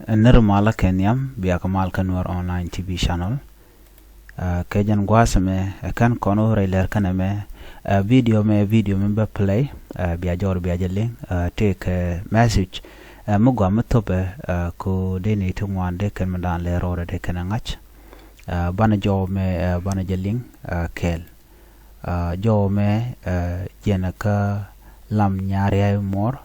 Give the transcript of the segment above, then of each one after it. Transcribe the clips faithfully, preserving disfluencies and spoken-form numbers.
Nir malä kɛ nhiam, bia kɛ mal kä Nuer Online T V channel. Ɛ, kɛ jɛn gua̱a̱th ɛmɛ, ɛ, kɛn kɔn wä rɛy lɛr kɛn ɛmɛ, ɛ, video mɛ, video mɛ bä play, ɛ, bia jɔr bia jɛ liŋ, ɛ, tëëkɛ message, ɛ, mi gɔaa mi thopɛ, ɛ, ko dee ni ti ŋuan dee kɛn mi daan lɛ rɔɔdɛ dee kɛn ɛ ŋa̱c. Ɛ, banɛ jɔw mɛ, ɛ, banɛ jɛ liŋ, ɛ, kɛɛl. Ɛ, jɔw mɛ, ɛ, jɛn kä Lam Nyariay Muɔr,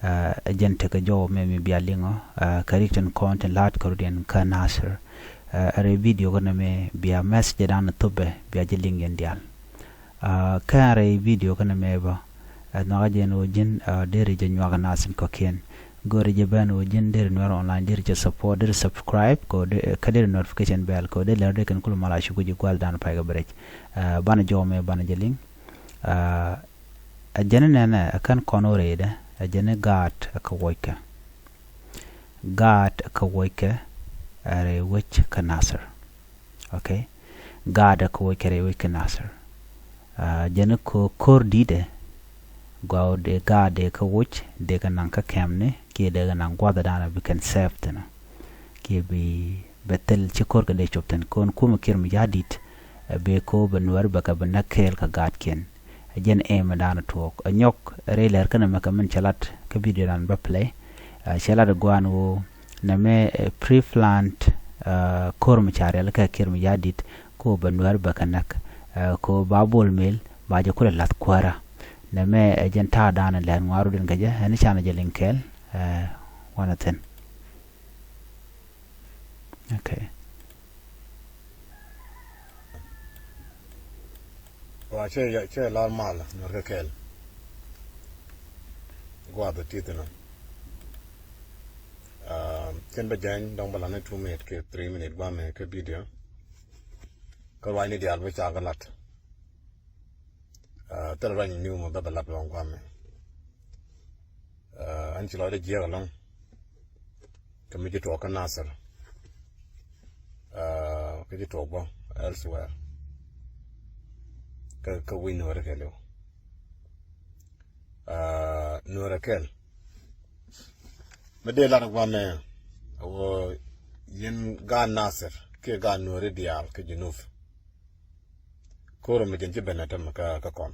ɛ, jɛn tekɛ jɔw mɛ mi bia liŋɔ, ɛ, kɛ rik tin kɔn tin la̱t kɛ rut yɛn kä Nasir. Ɛ, rɛy video kɛn mɛ bia message dan thopɛ bia jɛ liŋ yɛn diaal. Ɛ, kɛn rɛy video kɛn mɛ bä, ɛ, nhɔakä jɛn ɣöö ji̱n, ɛ, deri jɛ nyuak Nasir kɔ̱kiɛn. Go̱o̱ri jɛ ben ɣöö ji̱n deri Nuer Online, deri jɛ support, deri subscribe, kɛ ɣöö de-, kä deri notification bell, kɛ ɣöö deri lɛr dee kɛn kul mal a cuk ji̱ gua̱l dan pay kɛ bɛ rɛc. Ɛ, banɛ jɔw mɛ banɛ jɛ liŋ. Ɛ, ɛ jɛn nɛnɛ, ɛ kɛn kɔn wä rɛydɛ, ɛ jɛn gaat ɛ kɛ wuɔckɛ. Gaat ɛ kɛ wuɔckɛ, ɛ rɛy wec kä Nasir. Okay. Gaat ɛ kɛ wuɔckɛ rɛy wec kä Nasir. Ɛ, jɛn ko ko̱r di̱tɛ, gɔaa dee gaat dee kɛ wuc, dee kɛ naŋ kä kɛmni, kiɛ dee kɛ naŋ gua̱th dan bi kɛn sɛp thin. Kiɛ bi bɛ thil ci ko̱r kɛ dee cop thin. Kɔn kumɛ Kiir mi ja̱ di̱t, ɛ, bɛ ko bɛ Nuɛr bɛ kɛ bɛ näk kɛɛl kɛ gaatkiɛn. Ɛ jɛn ɛ mi dan tuɔɔk. Ɛ nyɔk rɛy lɛr kɛn mɛ kɛ min cɛ lat kä video dan bä play. Ɛ, cɛ lat gua̱a̱n ɣöö nɛmɛ, ɛ, pre-planned, ɛ, ko̱r mi ca riɛl kɛ Kiir mi ja̱ di̱t ko bɛ Nuɛr bɛ kɛ näk. Ɛ, ko ba Bol Mel ba jɛ kulɛ la̱th kuäärä. Nɛmɛ ɛ jɛn ta̱a̱ dan lɛr ŋuaru din kɛ jɛ, ɛn canɛ jɛ liŋ kɛɛl, ɛ, wanɛ thin. Okay. Wa cɛ, cɛ lar mal Nuɛr kɛ kɛɛl. Guath ti thin. Aa, cɛn bä jɛny dɔŋ bä lan ni two minute kɛ three minute guamɛ kɛ video. Kä ruacni diaal bä ca kɛ lat. Aa, thil ruacni niw mɛ bä bɛ lat lɔŋ guamɛ. Aa, ɛn ci lɔcdä jiɛk ɛlɔŋ. Kä mi ci tuɔɔk kä Nasir. Aa, kä ci tuɔɔk bä elsewhere. Kä, kä wi̱c Nuɛri kɛɛliw. Aa, Nuɛri kɛɛl. Mi dee lat guamɛ wä yɛn gaat Nasir kiɛ gaat Nuɛri diaal kä Junub. Ko̱r mi jɛn ci ben a tämɛ kä, kä kɔn.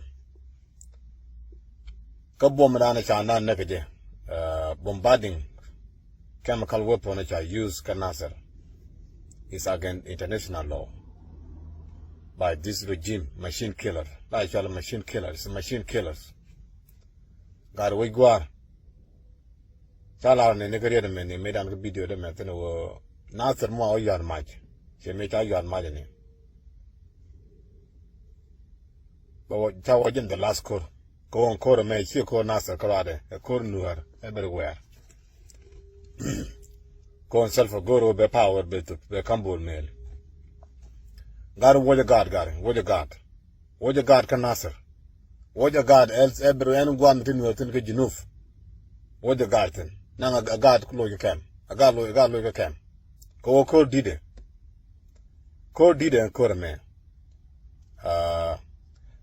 Kä buɔm dan ca nan näk jɛ, uh, bombarding chemical weapon ca use kä Nasir is against international law by this regime, machine killer. La cɔl machine killers, machine killers. Gat wec gua̱a̱r. Ca lar ni ni kä riet mɛ ni mëë dan kä video dɛ mɛ thin wä Nasir mɔ a wä yuan mac. Cɛ mëë ca yuan mac ni. Bä wä, ca wä jin the last ko̱r. Kä wä ko̱r mɛ ci ko̱r Nasir kä ruadɛ. Ɛ ko̱r Nuɛr everywhere. Kä wä Salva go̱r wä bɛ power bɛ thup bɛ kam Bol Mel. Gat wä jɛ gat gat wä jɛ gat. Wä jɛ gaat kä Nasir. Wä jɛ gaat ɛl, ɛl, ɛn guam tin wä thin kä Junub. Wä jɛ gaat thin. Naŋ a, a gaat loc kä kɛm. A gaat loc, a gaat loc kä kɛm. Kä wä ko̱r di̱tɛ. Ko̱r di̱tɛ ko̱r ɛmɛ. Aa,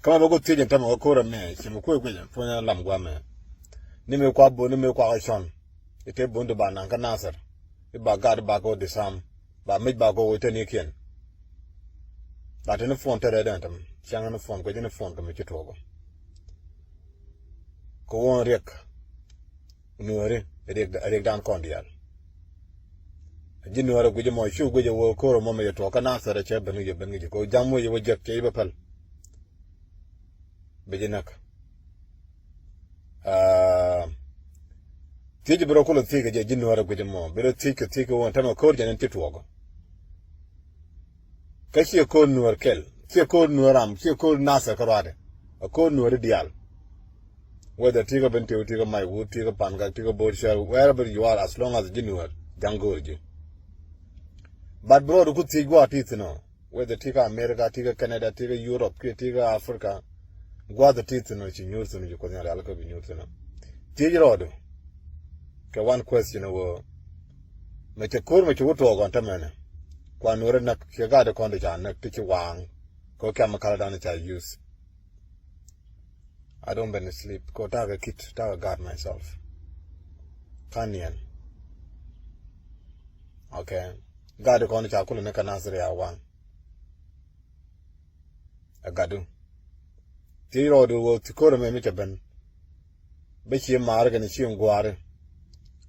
kä ma bä ku thiec ɛn tämɛ wä ko̱r ɛmɛ. Ci mi kuec guic ɛn puɔ̱ny ɛn lam guamɛ. Ni mi kua bo, ni mi kua kä cɔn. I̱ te bun ti ba naŋ kä Nasir. I̱ ba gat i̱ ba kɛ wä disarm. Ba mec ba kɛ wä i̱ te ni kiɛn. Ba te ni phone te rɛy dɛn tɛm. Cäŋ ni phone kɛ ji̱ ni phone kɛ mi ci tuɔɔk. Kɛ wä riɛk. Nuɛri riɛk, riɛk dan kɔn diaal. Ji̱ Nuɛri guic mɔ cu guic wä ko̱r mɔ mi ci tuɔɔk kä Nasir cɛ ben ŋi̱c ben ŋi̱c kɛ wä jam wä yɛ wä jek cɛ i̱ bä päl. Bi ji̱ näk. Aa, thiec bi rɔ kulɛ thiec kɛ jɛ ji̱ Nuɛr ɛ guic mɔ. Bi rɔ thiec kɛ thiec kɛ wä tämɛ ko̱r jɛn in ti tuɔɔk. Kä ciɛ ko̱r Nuɛr kɛl. Ciɛ ko̱r Nuɛr ram. Ciɛ ko̱r Nasir kä ruadɛ. Ɛ ko̱r Nuɛr i̱ diaal. Whether ti kä Bentiu, ti kä Maiwut, ti kä Pangak, ti kä Bor Cɛr, wherever you are, as long as ji̱ Nuɛr, ja̱ŋ go̱o̱r ji̱. But bi rɔ di ku thiec gua̱a̱r ti thi̱n ɔ. Whether ti kä America, ti kä Canada, ti kä Europe, kiɛ ti kä Africa. Gua̱th ti thi̱n ɔ ci nyuur thi̱n ɔ ci Kuoth Nhial rial kä bi nyuur thi̱n ɔ. Thiec rɔɔdu. Kɛ one question ɔ wä. Mɛ cɛ ko̱r mɛ ci wä tuɔɔk ɔn tämɛnɛ. Kua Nuɛr näk ciɛ gat di kɔn di ca näk ti ci waaŋ. Kɛ wä chemical dan ca use. I don't been sleep. Kɛ wä ta̱a̱ kɛ kit, ta̱a̱ kɛ guard myself. Kä niɛn. Okay. Gatdu kɔn ca kulɛ ni kä Nasir ya waŋ. Ɛ gatdu. Ti rɔɔdu wä ti ko̱r ɛmɛ mi cɛ ben. Bä ci maari kɛnɛ ci gua̱a̱ri.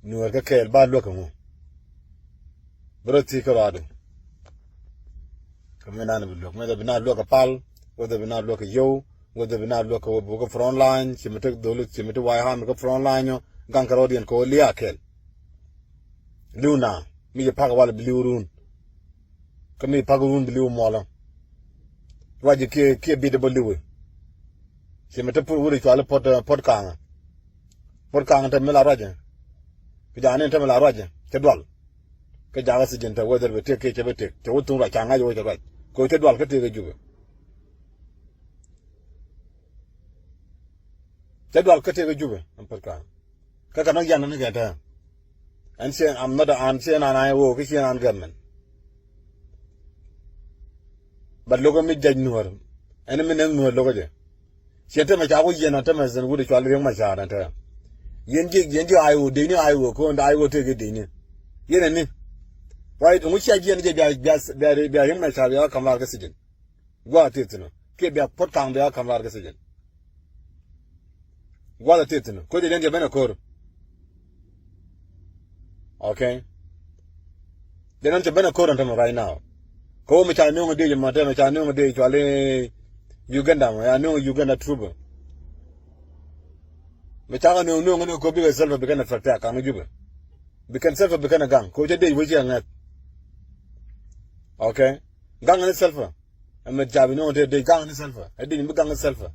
Nuɔr kä kɛɛl ba luäk kɛ ŋu. Bä rɔ thiec kä rɔɔdu. Kä mi nan bi luäk, mi dee bi na luäk kɛ pal, whether bi na luäk kɛ yio̱w, whether bi na luäk kɛ wä buk kä front line, ci mi tek dholi, ci mi tek White Army kä front line ɔ, gaŋ kɛ rɔɔdiɛn kɛ wä liaa kɛɛl. Li̱w na mi jɛ pak walɛ bi li̱w run. Kä mi pak run bi li̱w muɔlä. Ruacɛ kiɛ, kiɛ bit bä li̱wi. Ci mi te pur wuri cuali pot, eh, pot kaŋä. Pot kaŋä te mi la ruacɛ. Kä ja̱a̱ni te mi la ruacɛ cɛ dual. Kä jakä sijin te wether bɛ tiek kiɛ cɛ bɛ tiek, cɛ wä thuŋ ruac ca ŋa̱c wä cɛ ruac. Kɛ wä cɛ dual kä tiek kɛ Jubɛ. Cɛ dual kä tiek kɛ Jubɛ ɛn pot kaŋä. Kä kɛ nɔk yan ni kɛ tɛ. Ɛn ciɛ, I'm not a, an ciɛ nan I O kä ciɛ nan government. But lokä mi judge Nuɔr. Ɛn mi nɛn Nuɔr lokä jɛ. Ciɛ tɛmɛ ca ku yiɛn an tɛmɛ zɛn wut cual Riek Machar ɛn tɛ. Yɛn ji̱, yɛn ji̱ I O, deni I O, kɔn I O tëë kɛ deni. Yɛn ɛni. Right, ŋu cia jiɛn jɛ bia, bia, bia, bia Riek Machar bia kam lar kä sijin. Gua̱a̱th a tëë thi̱n ɔ kiɛ bia pot kaŋ bia ka̱m raar kä sijin. Gua̱a̱th a tëë thi̱n ɔ koc a diɛn cɛ ben a ko̱r. Okay. Diɛn cɛ ben a ko̱r ɛn tämɛ right now. Kä wä mi ca nööŋ a dee jɛ mɔ tɛmɛ ca nööŋ a dee cuali Uganda mɔ ya nööŋ a Uganda trooper. Mi ca kɛ nööŋ nööŋ ni ko̱r bikɛ Salva bikɛn a fɛr tɛk kaŋ ni Jubɛ. Bikɛn Salva bikɛn a gaŋ ko̱r cɛ dee wec cɛ ŋɛth. Okay. Gaŋ ni Salva. Ɛmɛ jabi ni ɣän te dec gaŋ ni Salva. Ɛ dec mi gaŋ ni Salva.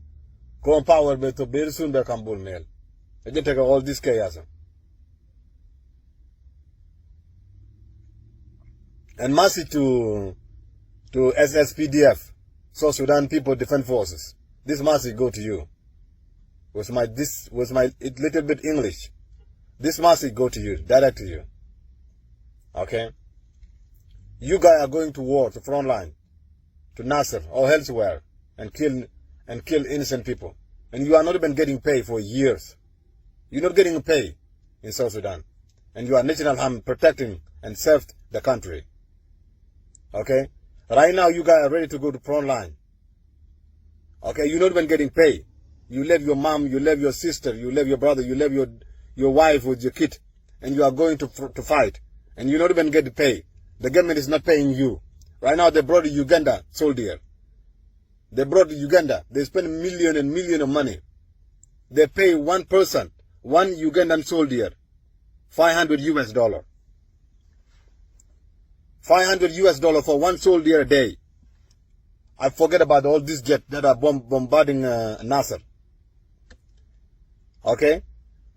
Kɔn power bɛ thop very soon bɛ kam Bol Mel. Ɛ jɛn tekɛ all this chaos. And message to, to S S P D F, South Sudan People Defense Forces. This message go to you. With my, this, with my little bit English. This message go to you, direct to you. Okay? You guys are going to war, to front line, to Nasir or elsewhere, and kill, and kill innocent people. And you are not even getting paid for years. You're not getting paid in South Sudan. And you are national army protecting and serve the country. Okay? Right now, you guys are ready to go to front line. Okay, you're not even getting paid. You left your mom, you left your sister, you left your brother, you left your, your wife with your kid, and you are going to fr-, to fight, and you not even get paid. The government is not paying you. Right now, they brought Uganda soldier. They brought Uganda. They spend million and million of money. They pay one person, one Ugandan soldier, five hundred U S dollar. Five hundred U S dollar for one soldier a day. I forget about all these jets that are bomb-, bombarding, uh, Nasir. Okay?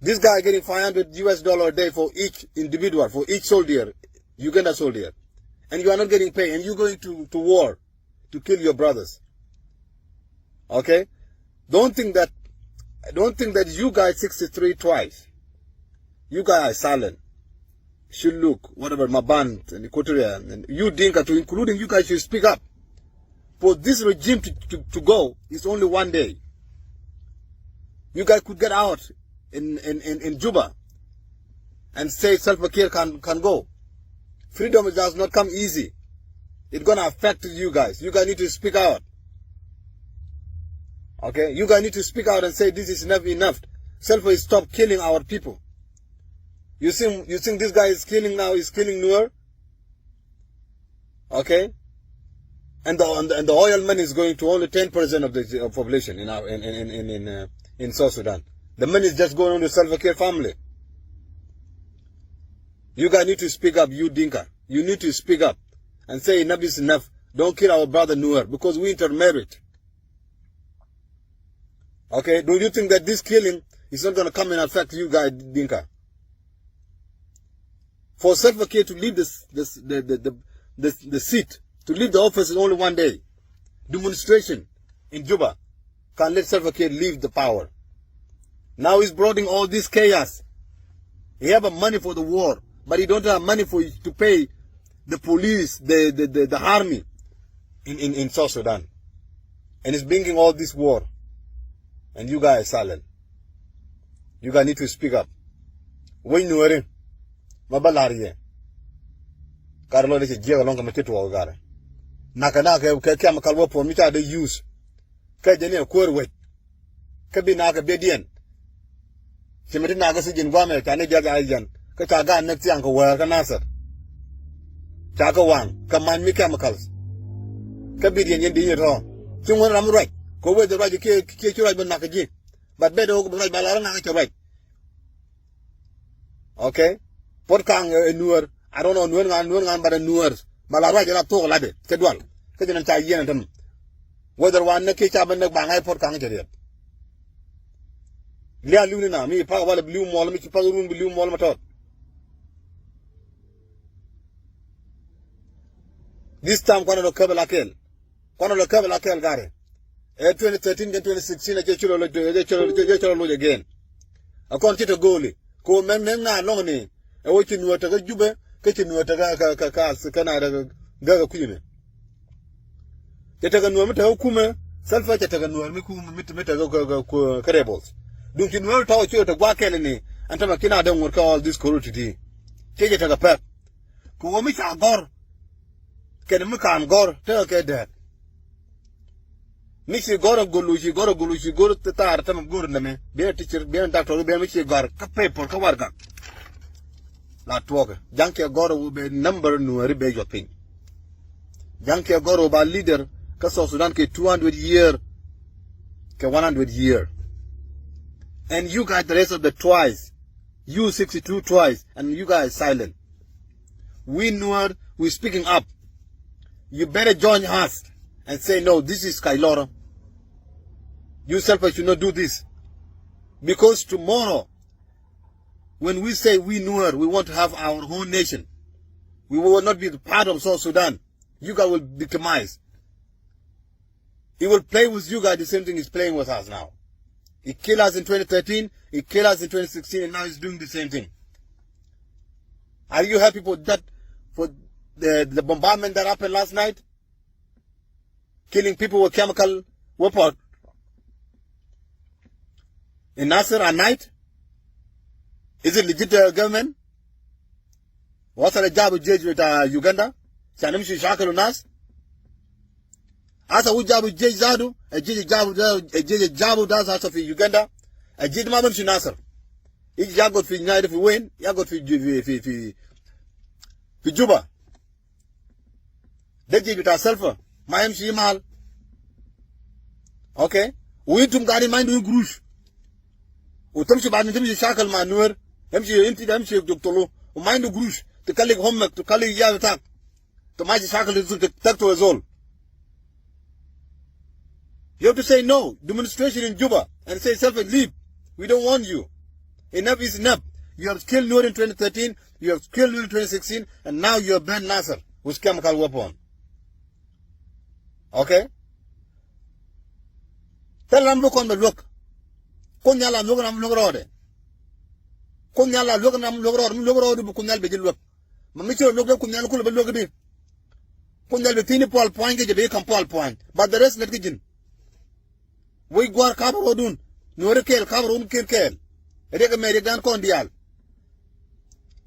This guy getting five hundred U S dollar a day for each individual, for each soldier, Uganda soldier. And you are not getting paid, and you going to, to war to kill your brothers. Okay? Don't think that, don't think that you guys sixty-three tribes, you guys are silent. Shilluk, whatever, Maban, and Equatoria, and you Dinka too, including you guys, should speak up. For this regime to, to, to go, it's only one day. You guys could get out in, in, in, in Juba and say Salva Kiir can, can go. Freedom does not come easy. It's gonna affect you guys. You guys need to speak out. Okay? You guys need to speak out and say this is enough, enough. Salva, stop killing our people. You think, you think this guy is killing now, is killing Nuer? Okay? And the, and the, and the oil money is going to only ten percent of the, uh, population in our, in, in, in, in, in, uh, in South Sudan. The money is just going on to Salva Kiir family. You guys need to speak up, you Dinka. You need to speak up and say enough is enough. Don't kill our brother Nuer because we intermarried. Okay, do you think that this killing is not gonna come and affect you guys, Dinka? For Salva Kiir to leave this, this, the, the, the, the, the seat, to leave the office is only one day. Demonstration in Juba can let Salva Kiir leave the power. Now he's brought in all this chaos. He have a money for the war, but he don't have money for, to pay the police, the, the, the, the army in, in, in South Sudan. And he's bringing all this war. And you guys are silent. You guys need to speak up. Wec Nuäri, ma ba lar yɛ. Garɛ lɔcdɛ cɛ jiɛk ɛlɔ̱ŋ kɛ mi ci tuɔɔk garɛ. Nakä nakä kɛ chemical weapon mi ca dee use. Kä jɛ ni ɛ kuäär wec. Kä bi nakä biɛ diɛn. Ci mi ti nakä si ji̱n guamɛ ca ni biak ca jiɛn. Kä ca gaat näk thiaŋ kɛ wäär kä Nasir. Ca kɛ waŋ kɛ man mi chemicals. Kä bi diɛn yɛn di yɛn tɔ̱. Ci ŋuɔ̱n ram ruac kɛ wec ruac kiɛ kiɛ ci ruac bi nakä ji̱. But bɛ dee wä bi ruac ba lar nakä cɛ ruac. Okay. Puɔt Kaŋ ɛ nuäär. I don't know nuäär ŋan nuäär ŋan, but ɛ nuäär. Ba la ruac ɛ la thok latdɛ cɛ dual. Kä jɛ nɛn ca yiɛn ɛ tɛm. Whether wa näk kiɛ ca bä näk ba ŋa̱c Puɔt Kaŋ cɛ riɛt. Lia̱a̱ li̱w ni na mi pak walɛ bi li̱w muɔl mi ci pak run bi li̱w muɔl ma tɔt. This time kuanɛ lɔ käp ɛ la kɛl. Kuanɛ lɔ käp ɛ la kɛl garɛ. Ɛ twenty thirteen kɛn twenty sixteen ɛ jɛ ci lɔ lɔ jɛ ci lɔ jɛ ci lɔ lɔ again. Ɛ kɔn ci te go̱o̱li. Ko mɛn mɛn na lɔŋ ni. Ɛ wä ci nuɔ̱ɔ̱r te kä Jubɛ kä ci nuɔ̱ɔ̱r te kä kä kä kä kä na kä kä kui̱ni. Cɛ tekɛ nuɔ̱ɔ̱r mi tekɛ kumɛ. Salva cɛ tekɛ nuɔ̱ɔ̱r mi kumɛ mi mi tekɛ kä kä kä rebels. Duŋ ci nuɔ̱ɔ̱r tɔ̱ ci te gua̱a̱k kɛl ni. Ɛn tämɛ kin a dee ŋuɔ̱t kä all this corrupt ti. Cɛ cɛ tekɛ pɛk. Kɛ ɣöö mi ca gɔ̱r kɛnɛ mi ka̱a̱n gɔ̱r tekɛ kɛ dɛɛk. Mi ci gɔ̱r a golu ci gɔ̱r a golu ci gɔ̱r thaar tämɛ gɔ̱r nɛmɛ biɛn a teacher biɛn a doctor biɛn mi ci gɔ̱r kä paper kä warɛga. La tuɔɔkɛ ja̱ŋ kiɛ gɔ̱r a wä ben number nuääri ben yuɔth piny. Ja̱ŋ kiɛ gɔ̱r a wä ba leader kä South Sudan kɛ two hundred year kɛ one hundred year. And you guys the rest of the tribes, you sixty-two tribes and you guys silent. We Nuer, we speaking up. You better join us and say, "No, this is Kailoro. You Salva should not do this." Because tomorrow, when we say we Nuer, we want to have our own nation, we will not be part of South Sudan. You guys will victimize. He will play with you guys the same thing he's playing with us now. He killed us in twenty thirteen, he killed us in twenty sixteen, and now he's doing the same thing. Are you happy for that, for the, the bombardment that happened last night? Killing people with chemical weapon in Nasir at night? Is it legit, uh, government? Wasal jabu jesh bita Uganda shan imshi shakilu nas. Asa hu jabu jesh zadu, jesh jabu da, jesh jabu da asa fi Uganda. Jesh ma bimshi Nasir. Iji yagot fi United fi wen, yagot fi Ju- fi fi fi, fi Juba. De jesh bita Salva ma imshi mal. Okay. Wa intum gaidin ma indu gurush. Wa tamshi baadin tamshi shakal ma Nuer. Tamshi inti tamshi tuktulu. Wa ma indu gurush. Tukalik hommak, tukalik iyal tak. Tamashi shakal zul tak, taktul zol. You have to say no. Demonstration in Juba and say, "Salva, leave. We don't want you. Enough is enough. You have killed Nuer in twenty thirteen. You have killed Nuer in twenty sixteen. And now you have banned Nasir with chemical weapon." Okay? Thil ram bi kɔn bɛ luäk. Kun nhial a luäk ram luäk rɔɔdɛ. Kun nhial a luäk ram luäk rɔɔdɛ. Mi luäk rɔɔdɛ bi kun nhial bɛ ji̱ luäk. Ma mi ci rɔ luäk dee kun nhial kulɛ bɛ luäk di. Kun nhial bɛ thi̱n i̱ pual pua̱ny kɛ jɛ bɛ i̱ ka̱m pual pua̱ny. But the rest lät kä ji̱n. Wec gua̱a̱r ka̱p rɔɔdun. Nuɔ̱ɔ̱ri kɛɛl ka̱p rɔɔdun kɛɛl kɛɛl. Riɛk ɛmɛ riɛk dan kɔn diaal.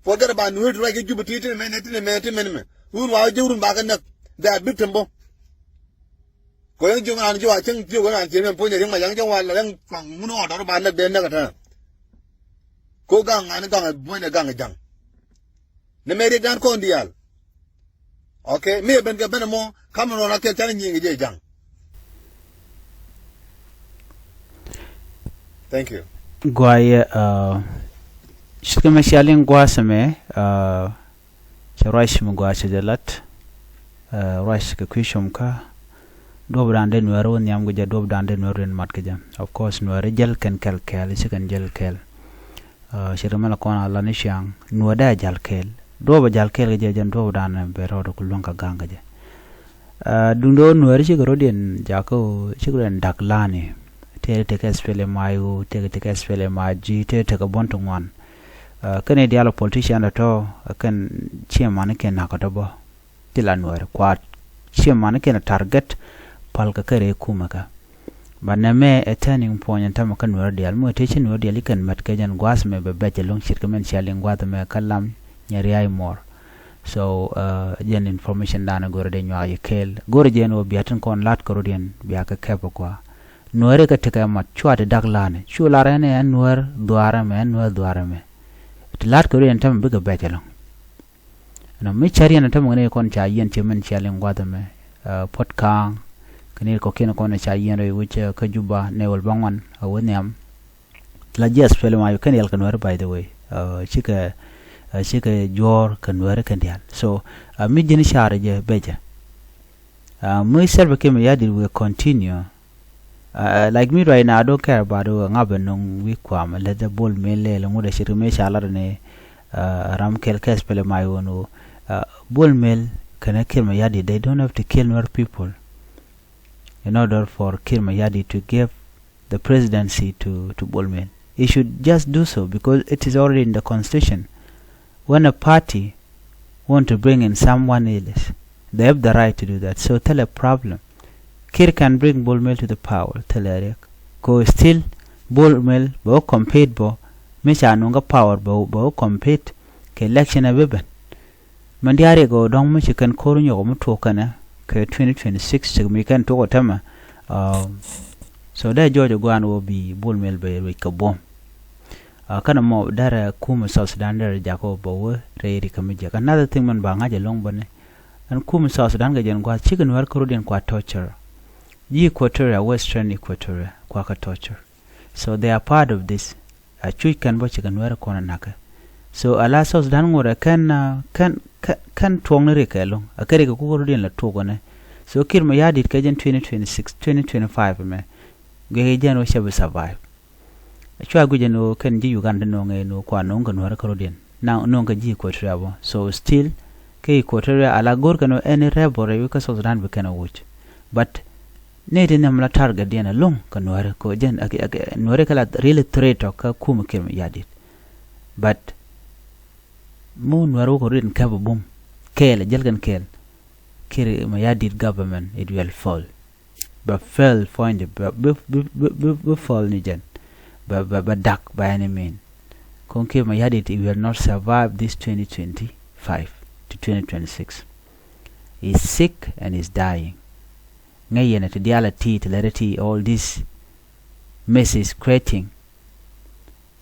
Forget about Nuer ti ruac kɛ Juba ti ti mɛn ti mɛn ti mɛn mɛ. Wun wa wä ji̱ wun ba kɛ näk. They are victim bä. Kɔ yɛn jiök naan jiök a cäŋ jiök naan cieŋ mɛn puɔ̱nyɛ riɛk ma yaŋ jiök wa la yɛn kɔaŋ mun ɣɔɔdɔr ba näk dee näk ɛ tɛn. Ko gaŋ ŋa̱n gaŋ ɛ buɔ̱nyɛ gaŋ ɛ ja̱ŋ. Ni mɛ riɛk dan kɔn diaal. Okay, mi ɛ ben kɛ ben ɛmɔ ka̱m rɔɔn a kɛl canɛ nyiŋ ɛ jɛ ja̱ŋ. Thank you. Guayɛ, uh, ce̱tkɛ mɛ cia liŋ gua̱a̱th ɛmɛ, uh, cɛ ruac mi gua̱a̱th cɛ jɛ lat, uh, ruac kɛ kui̱ com kä duɔ̱p dan dee Nuɛɛri wä nhiam kɛ jɛ, duɔ̱p dan dee Nuɛɛri wä mat kɛ jɛ. Of course, Nuɛɛri jäl kɛn kɛl kɛɛl, ci kɛn jäl kɛɛl. Uh, ce̱tkɛ mɛ la kɔn a la ni ciaŋ, Nuɛɛri dee a jäl kɛɛl. Duɔ̱p a jäl kɛɛl kɛ jɛ jɛn duɔ̱p dan bɛ rɔɔdɛ ku luäŋ kɛ ga̱ŋ kɛ jɛ. Uh, duundɛ ɣöö Nuɛɛri cikɛ rɔ̱diɛn jakä ɣöö cikɛ rɔ̱diɛn da̱k la̱a̱ni. Tëë tekɛ S P L M I O, tëë tekɛ S P L M I G, tëë tekɛ buɔ̱n ti ŋuan. Uh, kɛn i̱ diaal politician tɔ̱, uh, kɛn ciɛ mani kɛn nakä tɔ̱ bä. Ti la Nuɛɛri kuaat ciɛ mani kɛn target pal kɛ kɛ rɛy kumɛ kɛ. Ba nɛmɛ ɛ turning point ɛn tämɛ kä Nuɛɛri diaal. Mi wä tëë ci Nuɛɛri diaal ikɛn mät kɛ jɛn gua̱a̱th mɛ bɛ bɛc ɛlɔ̱ŋ ce̱tkɛ mɛn cia liŋ gua̱a̱th mɛ kä lam nyɛ ria̱a̱c muɔɔr. So jɛn information danɛ go̱rɛ dee nyuak yɛ kɛɛl, go̱rɛ jɛn wä bia tin kɔn lat kɛ rot yɛn bia kɛ kɛp kua. Nuääri kɛ tekɛ mat cua ti dak lanɛ cu lar ɛn ɛ nuäär dhuaar ɛmɛ, ɛn nuäär dhuaar ɛmɛ. Ti lat kɛ rot yɛn tämɛ bikɛ bɛc ɛlɔ̱ŋ. Ɛnɔ mi cär yɛn tämɛ kɛ ni kɔn ca yiɛn ci min cia liŋ gua̱th ɛmɛ, puɔt kaaŋ kɛ ni kɔkiɛn kɔn ca yiɛn rɛy wec kä Juba nɛ wäl bä ŋuan a wä nhiam. La jiɛth pɛl ma yɔ kɛn yɛl kɛ nuääri, by the way. Cikɛ cikɛ juɔ̱ɔ̱r kɛ nuääri kɛn diaal. So mi ji̱n ca̱r jɛ bɛcɛ. Mi Salva Kiir Mayardit will continue. Like me right now, I don't care about who ŋa bɛ nuŋ wi̱i̱ kuam lɛ dee Bol Mel lɛ lɛ ŋut a cit mi ca lat ni ram kɛl kɛ spɛlɛ ma yɔ nu. Bol Mel kɛnɛ Kiir Mayardit, they don't have to kill Nuer people in order for Kiir Mayardit to give the presidency to, to Bol Mel. He should just do so because it is already in the constitution. When a party want to bring in someone else, they have the right to do that. So thilɛ problem. Kiir can bring Bol Mel to the power, thilɛ riɛk. Ko still Bol Mel bɛ wä compete bɔ mi ca nuŋ kä power bɛ wä compete kɛ election a bi ben. Mɛn diaal riɛk ɔ dɔ̱ŋ mi ci kɛn ko̱r nyɔk mi tuɔk kɛnɛ kɛ twenty twenty-six cik mi kɛn tuɔk ɔ tämɛ. So dee jɔɔc ɔ guan wä bi Bol Mel bɛ ruec kɛ buɔ̱m. Kɛn mɔ derɛ kumɛ South Sudan derɛ jak ɔ bɛ wä rɛy ri kɛ mi jek. Another thing mɛn ba ŋa̱c ɛlɔ̱ŋ bä ni ɛn kumɛ South Sudan kɛ jɛn gua̱th cikɛ Nuäär kɛ rot in kua torture. Ji̱ Equatoria, Western Equatoria kua kɛ torture. So they are part of this. A cuc kɛn bä cikɛ Nuäär kɔn a nakä. So a la South Sudan ŋot ɛ kɛn kɛn kɛn tuɔŋni rikɛ ɛlɔ̱ŋ a kɛ rikɛ kukɛ rot in la tuɔk ɛnɛ. So Kiir Mayardit kɛ jɛn twenty twenty-six, twenty twenty-five mɛ guic jɛn wä cɛ bi survive. Cua guic ɛn ɣöö kɛn ji̱ Uganda no̱o̱ŋ ɛ no̱o̱ kua no̱o̱ŋ kɛ Nuäär kärɔ̱diɛn naŋ no̱o̱ŋ kɛ ji̱ Equatoria bɔ. So still kɛ Equatoria ala go̱r kɛn ɣöö ɛn i̱ rɛp bɔ rɛy wi̱i̱ kä South Sudan bi kɛn ɛ wuc. But nɛy ti nhiam la target diɛn ɛlɔ̱ŋ kɛ Nuäär kɛ ɣöö jɛn Nuäär kɛ la really threat ɔ kä kumɛ Kiir Mayardit. But mi Nuäär wä kɛ rɔ̱diɛn kɛp ɛ bum kɛɛl ɛ jäl kɛn kɛɛl. Kiir Mayardit government it will fall. Bɛ fail puɔ̱nydɛ bɛ bɛ bɛ bɛ bɛ fail ni jɛn. Bɛ bɛ bɛ dak by any mean. Kɔn Kiir Mayardit, he will not survive this twenty twenty-five to twenty twenty-six. He's sick and he's dying. Ŋäc yɛn ɛ ti diaal ɛ ti ti lɛt ɛ ti all this mess is creating.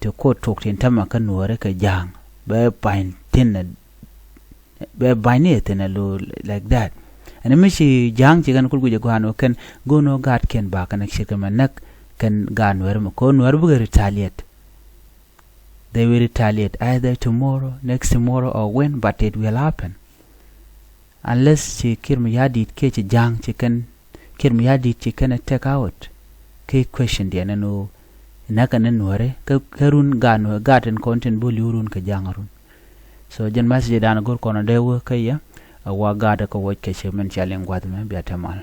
Ti kuɔt tuɔk tin tämɛ kä Nuääri kɛ ja̱a̱ŋ bɛ ba̱ny thi̱n ɛ bɛ ba̱ny ni ɛ thi̱n ɛ lo̱o̱ like that. Ɛn mi ci ja̱a̱ŋ ci kɛn kul guic ɛ gua̱a̱n ɔ kɛn go̱o̱n ɔ gaatkiɛn ba kɛn ɛ ce̱tkɛ mɛ näk kɛn gaat Nuääri mɛ ko̱o̱n Nuääri bikɛ retaliate. They will retaliate either tomorrow, next tomorrow or when, but it will happen. Unless ci Kiir Mayardit kiɛ ci ja̱a̱ŋ ci kɛn Kiir Mayardit ci kɛn ɛ take out. Kɛ question diɛn ɛn ɣöö näkɛ ni Nuääri kä kä run gaat Nuääri gaat tin kɔn tin bul yurun kɛ ja̱a̱ŋ run. So jɛn message dan go̱r kɔn dee wä kä yɛ a wa gaat kä wuɔc kɛ ci min cia liŋ gua̱th mɛ bia te mal.